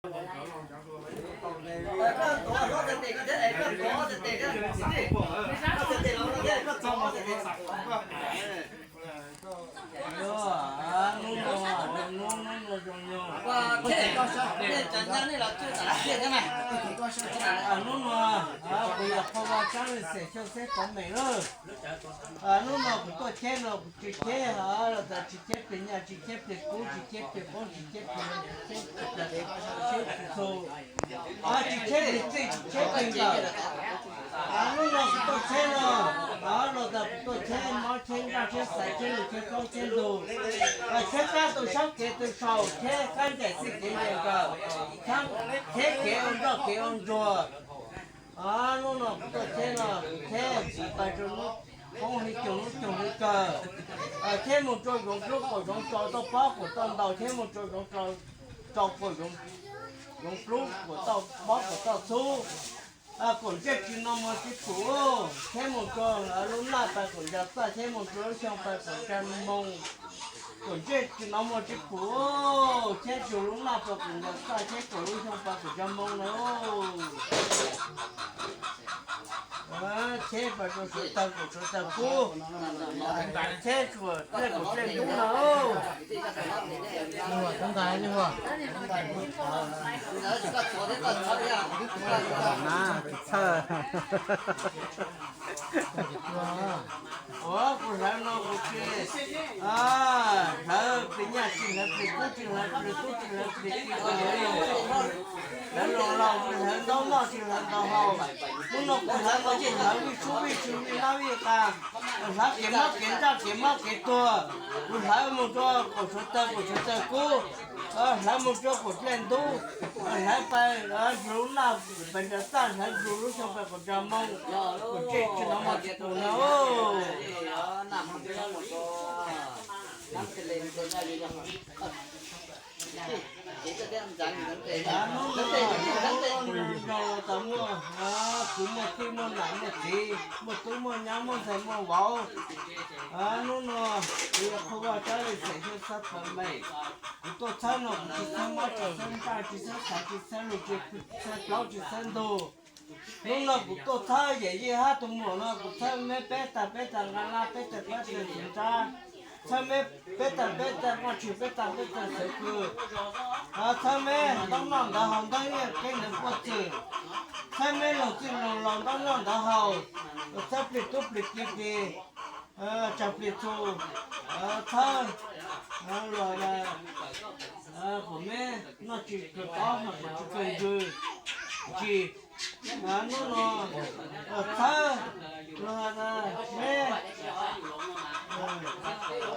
Hnub no, hnub no zoo yog, hnub no kuv yog qhua vaj tsab li xeem xyoo xeb pov meem lawm. Hnub no kuv tuaj cheb no kuv tsis cheb los tas tsis cheb pliag nyaj, tsis cheb pliag kub, tsis cheb pliag qoob, tsis cheb pliag, tsis cheb pliag txhu, tsis cheb pliag txij, tsis cheb pliag nkawm. Hnub no kuv tuaj cheb no, los tas kuv tuaj cheb mob cheb nraj cheb xaiv cheb lus cheb plaub cheb ntug, cheb kab tu sab kev tu saum, cheb kab ncaim txij kev ncaim nkawm, cheb kev ua nroj kev ua ntsuag. Hnub no kuv tuaj cheb no, kuv cheb tsis pais rau hnub poob hli caug hnub caug hli kawg. Cheb mus rau zoov dlub kaum zoov tsau toj pob kaum toj ntau, cheb mus rau zoov tsau kaum zoov dlub kaum toj pob kaum toj txhub. Kaum ntsej tsis no muag tsis pum, cheb mus rau lub naj pais kaum nca txaj, cheb mus rau lub xyoo pais kaum nca moo. Kaum ntsej tsis no muag tsis pum, cheb tsuas lub naj pais kaum nca txaj, cheb kaum lub xyoo pais kaum nca moo na. Cheb pais rau suav tawg kaum suav tawg kub, cheb tsuas dlej kaum dlej kub na. Ua kuv hlawv no kuv tsis hlawv plig nyaj, tsis hlawv plig kub, tsis hlawv plig tub, tsis hlawv plig ki, hlawv los laus, tsis hlawv ntaub noj, tsis hlawv ntaub hau. Hnub no kuv hlawv no kuv hlawv vij sub vij tsw vij nab vij qas, hlawv kev mob kev nraj kev mob kev tuag. Kuv hlawv mus rau kaum suav tawg kaum suav tawg kub, hlawv mus rau kaum dlej ntub, hlawv pais lub naj pais nram txaj, hlawv lub xyoo pais kaum nra moo, kaum ntsej tsis no muag tsis pum na. Hnub no kuv yug nraug los tas muaj kwv muaj tij muaj nam muaj txiv, muaj tub muaj nyab muaj ntxhais muaj vauv. Hnub no kuv yog qhua vaj tsab li xeem xyoo xab pov meem. Kuv tuaj txhawb no kuv tsis txhawb mob tsis txhawb nraj tsis txhawb xaiv tsis txhawb lus tsis txhawb plaub tsis txhawb ntug. Hnub no kuv tuaj txhawb yawm yij hab tus muam no, kuv txhawb meb peb tag peb tag nqa laj peb tag peb tag txiv nrab, txhawb meb peb tag peb tag nqaj tshis peb tag peb tag xeev kws, txhawb meb ntaub noj ntawv haus ntaub nyiaj keeb ntawv puaj txwm, txhawb meb laug txwj laug laus ntaub noj ntawv haus, txhawb plig tub plig ki plig, tsag plig txhu, txhawb los kom meb noj tsis kawg tob mas kom tsis kawg ntsws ntsis. Hnub no txhawb los meb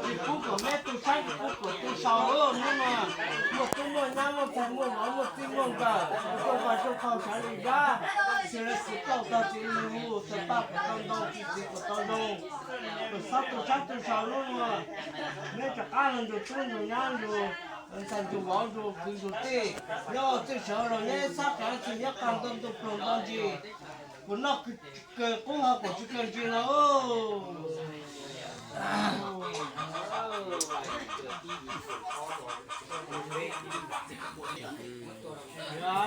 tsis pub kom meb tu sab tsis pub kom tu sau. Hnub no muaj tub muaj nyab muaj ntxhais muaj vauv muaj txij muaj nkawm, muaj rooj vag rooj qhau sawv li zab, txiv lawv txiv tauj tag txiv lawv hu, txiv paj kom tau ntoo, txiv txiv kom tau zoo, kom txhob tu sab tu sau. Hnub no meb rov qab los nrug tub nrug nyab nrug ntxhais nrug vauv nrug kwv nrug tij, nyob txwj sawv los nyob ib txhab kav txwm nyob qab nto ntuj pluag nto ntsis, kom noj kawg qub hab kom tsis kawg ntsis no.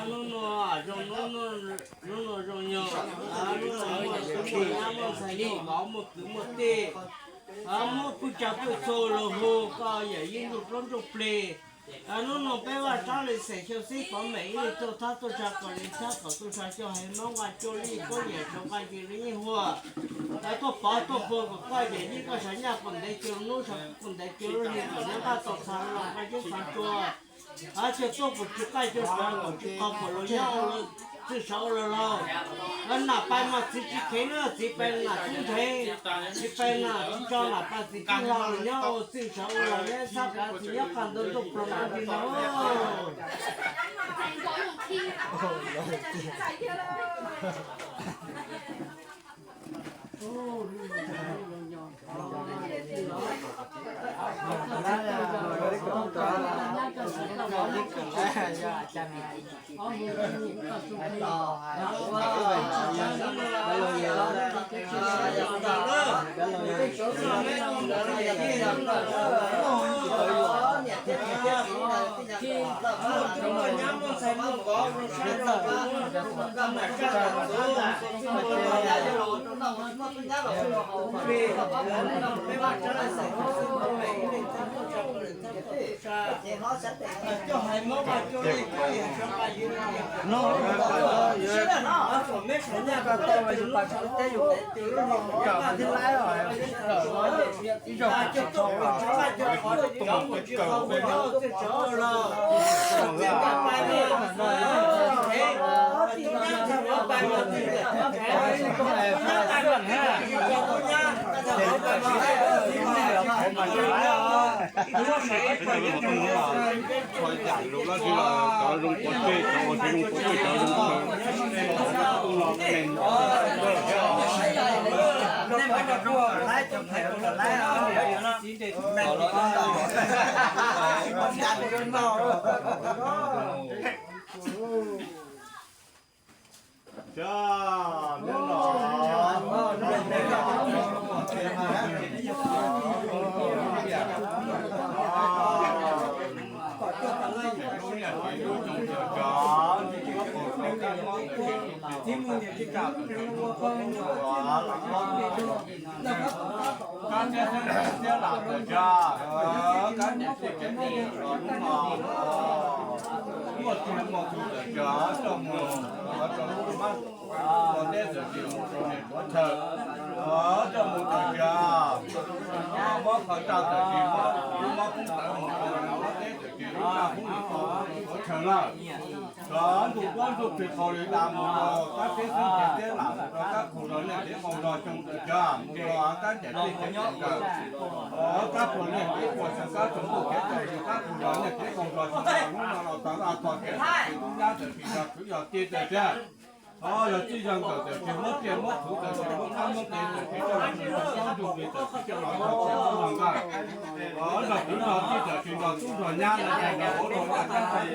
Hnub no zoo, hnub no zoo yog hnub no muaj tub muaj nyab muaj ntxhais muaj vauv muaj kwv muaj tij, muaj pwj tsag pwj txhu los hu koj yawm yij ntuj plaub ntuj plig. Hnub no peb vaj tsab li xeem xyoo xib pov meem ib leeg tuaj thab tuaj tsa kom li thab kom tuaj tsa coj heev mab nqa coj lij koob yam tsav nqa ci li yeej huaj. Tuaj pov tuaj puag kom koj yawm yij koj sawv nyaj kom ntev ci hnub sawv kom ntev ci lub hli kom nyob nqaj tau txha los nqa coob txha tsua. Cog tuaj kom tsis qaij cog sawv kom tsis qau kom los nyob ua txwj sawv ua laug laug. Nam pais mas txiv tsis kheev na, txiv pais nam tub nrheev, txiv pais nam tub tso nam pais txiv tub hlau los nyob ua txwj sawv ua laug nyob txhab kav txiv nyob qab ntuj ntuj pluag nto ntsis no. Nyab muaj ntxhais muaj Kab thiab xeeb thiab lam tawm tsam, kab niam txiv kev mus los hnub no muaj tug muaj tug tawm tsam coj mus, coj mus rau teb tawm tsis mus rau niam rau chaw, coj mus tawm tsam, muab qhov tsaj tawm tsis muab, muab koob tawv mus rau niam teb tawm tsis rau tsaj koob mus rau chaw lawm. Cov ntuj duab ntuj plig qau li tas mus rau kab thiab xeeb thiab lam mus rau kab khu zos niam txiv qau zos xyoo tawm tsam mus rau kab niam txiv kev mus rau kab khu niam txiv qau xyoo kab tsoom ntuj kev tawm mus kab khu zos niam txiv qau zos xyoo hnub no los txog los txog kev tawm tsis tub nyab tawm tsis zos khwv yog tij tawm tsam, yog tij yog nkawm tawm tsis muab tsiaj muab txhuv tawm tsis muab kab muab kev tawm tsis coj los tsis muab nrug li tawm tsis coj los tsis muab los nkawm. Zos khwv zos tij tawm tsis nrog tub nrog nyab los nrog hauv rau laj kab txi,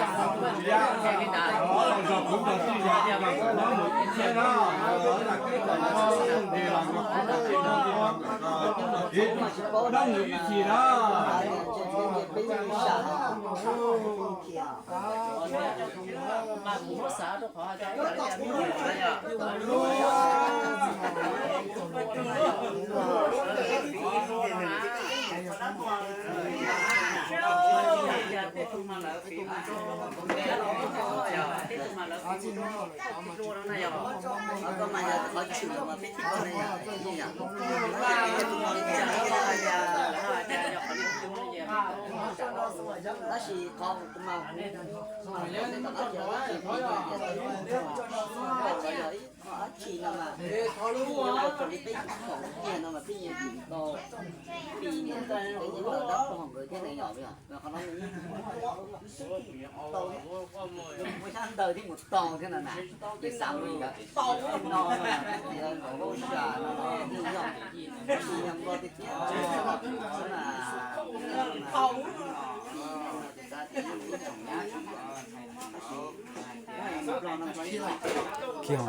zos khwv zos tij zos tij zos nkawm nyob mus ib txhiab na, laj kab txi los nrog tub nrog tij nrog tij nrog nkawm nrog tub nrog kiv nyob mus ib txhis na. Tab sis qhov mas, ib qho dab tsi no mas, ib qho li peb yim khoom tiag no mas peb yeej tsis tau, pis niam ntxawm peb yeej tawm dab pog nkawd thiab ne yom, qhov no mus ib xwb tau, mus xyab ntawd thiab mus tau thiab no na, ces xav mus ntawd tau no mas tias nkauj sa no yeej yog, tab sis yog nko tiag tiag mas, Kiag.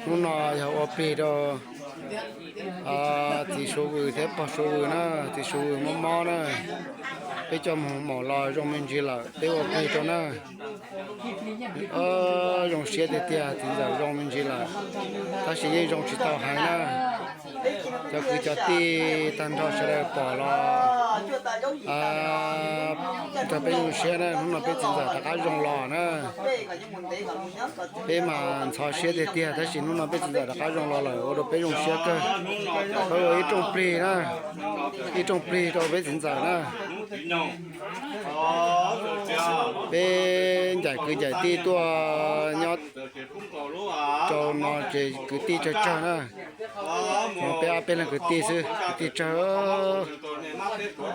Hnub no yog ua plig rau txiv Suav Vws thiab pog Suav Vws na, txiv Suav Vws mob mob na, peb coj mus mom los zoo me ntsis lawm peb ua plig rau na. Zoo siab tiag tiag, txiv ntxawm zoo me ntsis lawm, tab sis yeej zoo tsis tau heev na. Cov kwv cov tij tag nrho sawv daws pom los nrog peb zoo siab na, hnub no peb txiv ntxawm rov qab zoo los na. Peb mas ntxhov siab tiag tiag, tab sis hnub no peb txiv ntxawm rov qab zoo los lawm ua rau peb zoo siab kawg. Peb ua ib rooj plig na, ib rooj plig rau peb txiv ntxawm na. Peb ncaim kwv ncaim tij tuaj nyob rau no ces kwv tij tsawg tsawg na. Peb ob peb leeg kwv tij xwb, kwv tij tsawg.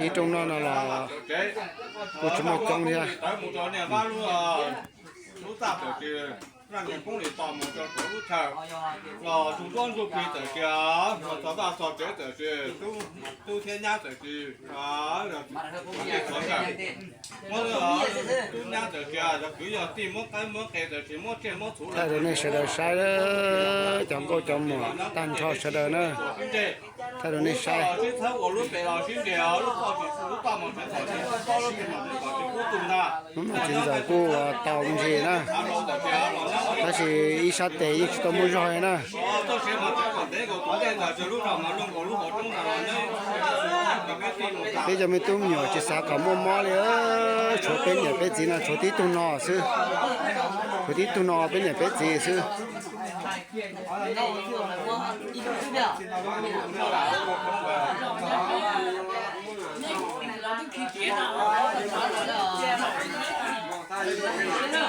Ib rooj noj no los kuj tsis muaj coob thiab. Zaj nqes poob li tos mus rau lub chaw los tsuas txob ntsuj plig txawm sia, los txog vaj txog tsev txawm sis tub thiab nyab txawm sis, muab tub nyab txawm sia, yog kwv yog tij muab qaib muab qe txawm sis muab tsiaj muab txhuv. Thaij rau nej sawv daws saib, cov nkauj cov muam tag nrho sawv daws na. Thaij rau nej saib. Muab mas txiv ntxawm kuj tau me ntsis na. Tab sis ib sab tes yeej tsis tau muaj zog li na. Peb cov me tub me nyuam tsis xav kom muaj mob li, tshuav peb niam peb txiv no, tshuav tib tug no xwb. Tshuav tib tug no peb niam peb txiv xwb. Thaij lub loo,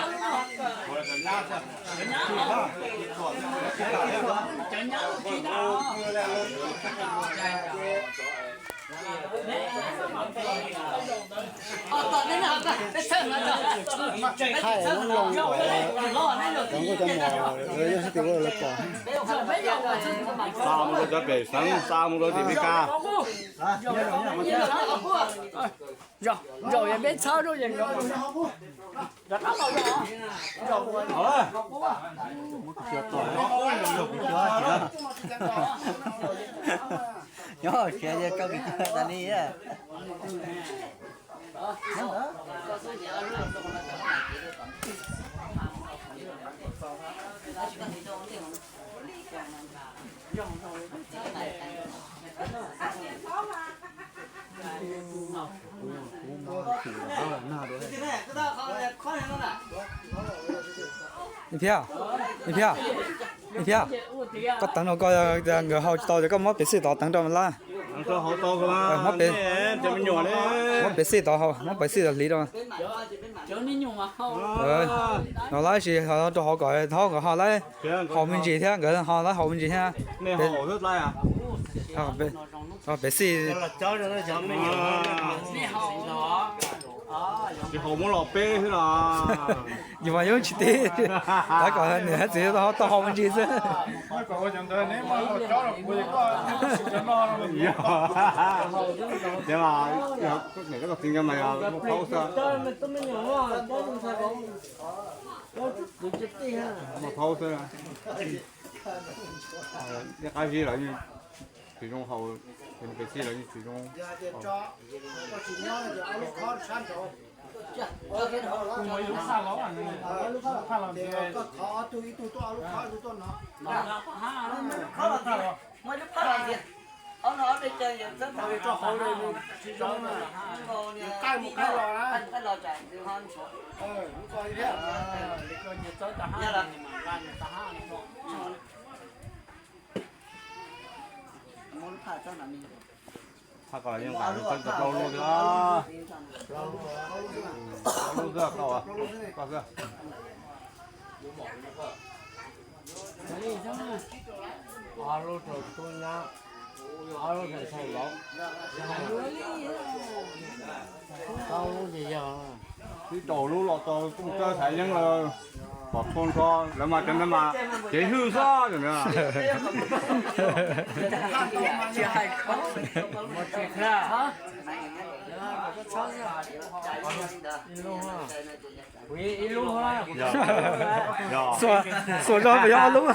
cov nkauj cov muam lawv nyob sab tim ub lawv pom. Xa mus rau cov pem xeev, xa mus rau tim Meskas. Nyob hauv siav ces rau kis tas li. Ib phiab, ib phiab, ib phiab, koj teev rau koj, nkawd haus tsis tau ces koj muab pev xij tod teev rau lawm. Muab pev xij tod haus, muab pev xij tod hliv rau. Haus lawm sis rau hauv kom nkawd haus lawm, haus me ntsis thiab, nkawd haus lawm haus me ntsis thiab. Pev xij. Tsis haus muab los peb xwb los. Yus mas yeej tsis tib, tab kom niam txiv tau haus me ntsis xwb. Ces niam koj txiv nkawd mas yog muaj phaub xwb. Muaj phaub xwb. Ib qab zib lawm tsis zoo haus, pev xij lawm tsis zoo. Thaij kom yeej nqa tau plaub lub xwb. Plaub lub xwb, koj xwb. Ob lub rau tub nyab, ob lub rau ntxhais vauv, plaub lub ces yog. Tib rau lub los tau kooj tsawb xaiv yeeb lawm, pom txhua nrho lawv mas cov ntawd mas cev hwj xwb. Xuas zog puas yog ob lub?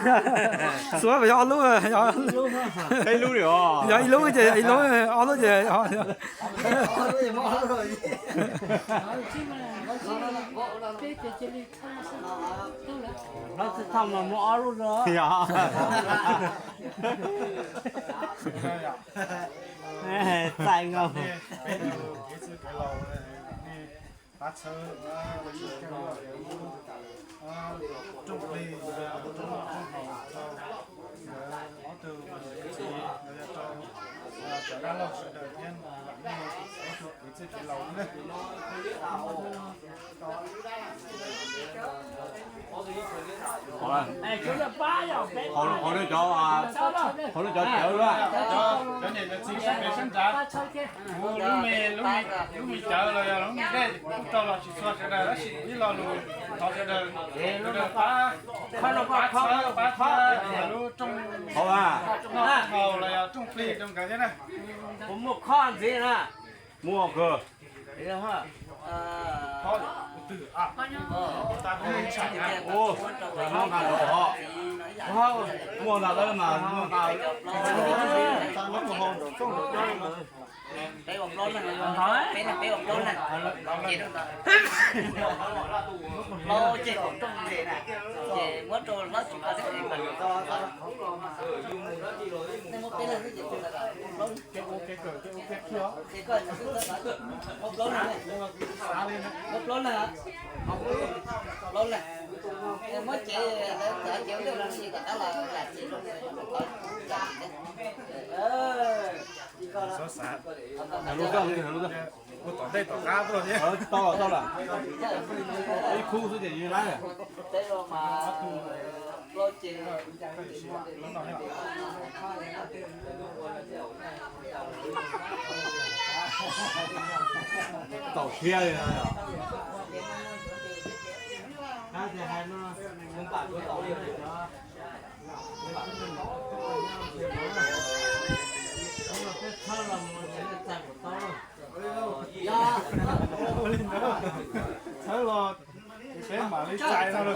Xuas puas yog ob lub? Ib lub li os. Yog ib lub ces ib lub, ob lub ces Hlob Txwj Thoj mas muaj ob lub no. Txais nkaus. Pab txhawb rooj plig, rooj haus rau nkawd ob tug txiv, los yog rau cov dab laug sawv daws thiab vam meej ua tus kwv tij txiv laus ne. Qhov no cov, qhov no cov cawv lawm. Cov niam cov txiv sab pem sab nrad, kuv lub me, lub me cawv los yog lub me dej kuv kuj rau los tsis txhua sawv daws, tab sis kuv ib lo lus thov sawv daws, sawv daws pab, pab txhawb pab thiab lub rooj noj haus los yog rooj plig rau nkawd thiab na. Kuv muaj khob ntxiv na. Muaj kawg. Muaj nqa rau hov. Muaj nqa lawm mas muaj nqa. Xav xav. Lub koj, lub koj. Ua tom ntej tom qab tuaj thiab. Tau lawm, tau lawm. Ib khub xwb ces yeej laib lawm. Tau siab li no yom. Txhawb los peb mam li txais no.